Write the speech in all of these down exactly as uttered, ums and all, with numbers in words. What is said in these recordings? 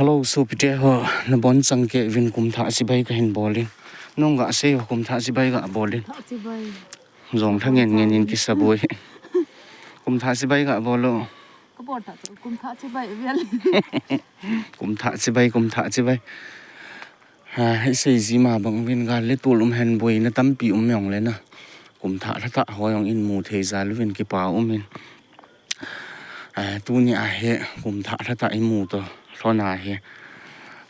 Hello, sopite ho, nabonchauvin kum thah chibai kahin bolin. Nung gasei ho, kum thah chibai gabolin. Thah chibai. Jong tha ngen ngen in kisaboi. Kum thah chibai gabol o. Kabol thah chu, kum thah chibai vel. Kum thah chibai, kum thah chibai. Ha, isei ji ma bang uvin gal le tol um hen boina tampi um jongle na. Kum thah lha thah ho jong imu thei jal uvin kipa umin. Eh, tuni a hi kum thah lha thah imu toh lhon a hi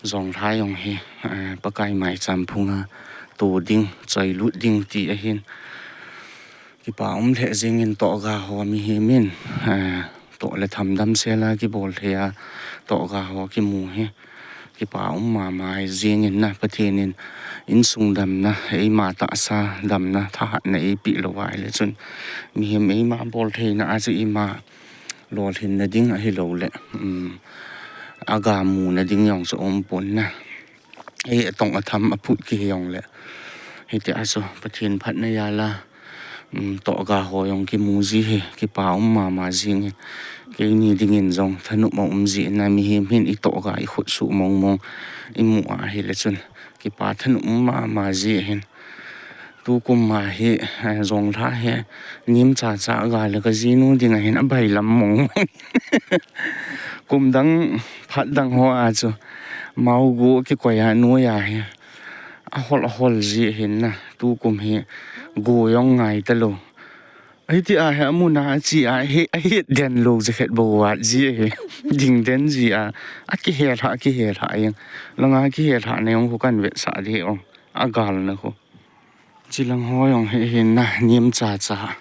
jong lha jong hi, eh, Pakai maicham phunga to ding, choi lut ding ti ahin. Kipa um lheh jingin tohga ho mihem in, eh, toh le tham damsel a kibol thei a tohga ho kimu hi. Kipa um mama jingin na Pathen in insung damna, eima tahsa damna, thahatna eipeh lou ahile chun. Mihem eima bol theina a chu ima lolhinna ding ahilou le. Um, aga muna ding jong chu um pon na. Ei atong atham aphut kihi jongle. Hitia chu Pathen phatna jal a. Um, tohga ho jong kimu ji hi, kipa um mama jingin. Keini dingin jong thanop a um ji na mihem hin itohga ikhut suh mong mong imu ahile chun. Kipa thanop um mama ji ahin. Tukum a hi, eh, jong lha hi, nem cha cha ga le kajinu ding ahin abailam mong mong. Kum dang phat dang ho a chu. Mao go kikoi a noi a hi. Ahol ahol ji ahin na, tukum hi go jong ngai talou. Hitia hi amun a ache a hi, ahet den lou jeh khat bou vat ji ahi. Ding den ji a, akihel ha, akihel ha jeng. Langa kihel ha na jong khu kan vetsah ding o. Agal na khu. Chilang ho jong hi hin na, nem cha cha.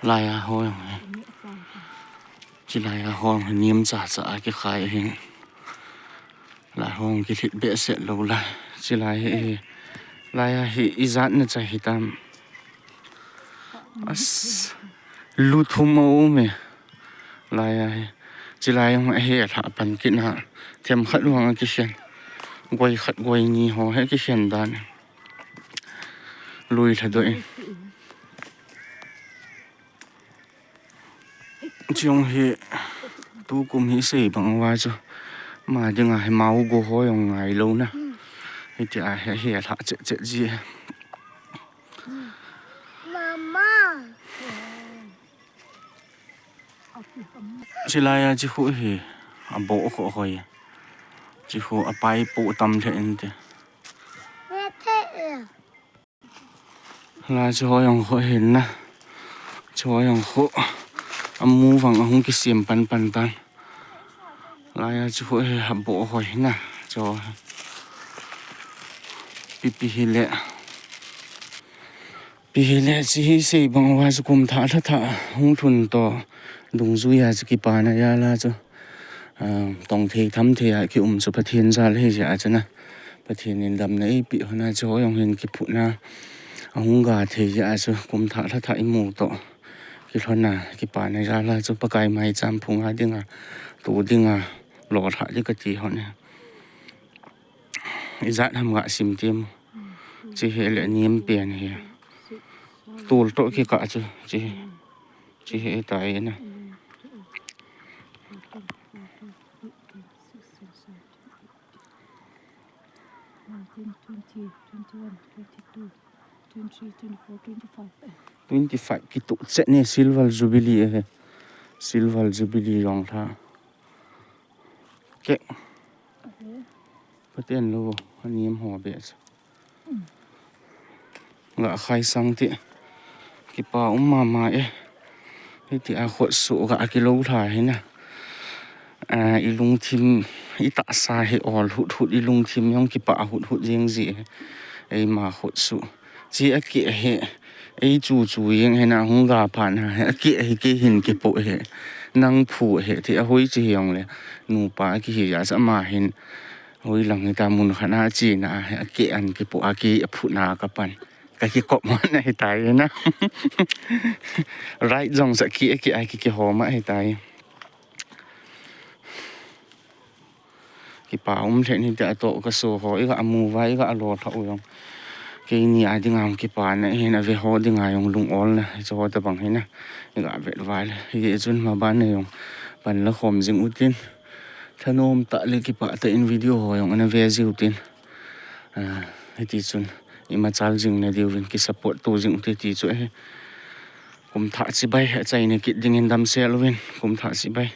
Laiya ho jong hi. Chilaiya ho jong hi nem cha cha a kikhai hin. Lai ho jong kilhit behseh lou lai. Chilai hi, laiya hi ijat na cha hitam. As, lu thum a um e. Laiya hi. Chilai jong ahe lha pan kit na. Themkhat vang akikhen. Goi khat goi ni ho hi akikhen dan. Lui lha doh in. Chong hi tukum hi sei bang uva chu. Ma dinga hi mao go ho jong ngai lou na. Hitia hi, hi lha chet chet ji. Mama. Chilaiya chi khu hi. Abo kho hoi. Chi khu apai po tam the in te. La chu ho jong khu hin na. Chu ho jong khu. Amu vang ahung kisem pan pan tan. Laiya chu khu hi abo hoi na. Chu. Pi pi hi le. Pi hi le chi hi sei bang uva chu kum thah lha thah hung lhun toh. Dungjui a chu kipana jal a chu. Ah, tong thei tham thei a kium chu Pathen jal hi jeh a chu na. Pathen in damna eipeh hon a chu ho jong hin kiphutna. Ahung ga thei jeh a chu kum thah lha thah imu toh. Kilhon a, kipana jal a chu Pakai maicham phunga dinga. To dinga. Lo lha ding kati hon e. Ijat ham ga sim tim. Chi hi le nem pen hi. Tol toh kikah chu. Chi hi. Chi hi tai na. Nineteen, twenty, twenty-one, twenty-two, twenty-three, twenty-four, twenty-five. Twenty-five kitoh chet ne silver jubilee ahi. Silver jubilee jong lha. Ke. Pathen lo, anem ho be chu. Ga khai sang ti. Kipa um mama e. Hitia khut su ga kilou lha hi na. Ah, ilungthim, itahsa hi ol hut hut, ilungthim jong kipa hut hut jeng ji. Eima khut su. Chi akeh hi. Ei chu chu jeng hi na hung ga phat na hi. Akeh hi kei hin kipoh hi. Nang phu hi. Ti ahoi chi hi jong le. Nupa kihi ja sa ma hin. Hoi lang hita mun khat a chena hi akeh an kipoh a ki aphutna kapan. Ka kikop man ahitai na. Right jong sa ki, ki, a ki, kihom ahitai. Kipa um lheh ni ti a toh ka so ho, i ga mu uva, i ga lo lha u jong. Keini a dinga hung kipana hin a ve ho dinga jong lung ol na, chu ho tabang hi na. I ga vet uva le, hi chun ma ban na jong. Pan la khom jing utin. Thanom tah le kipah tah in video ho jong ana ve jiu tin. Ah, hiti chun imachal jing na diuvin kisupport to jing u hite ti chu ahi. Kum thah chibai achaina kit dingin damsel uvin, kum thah chibai.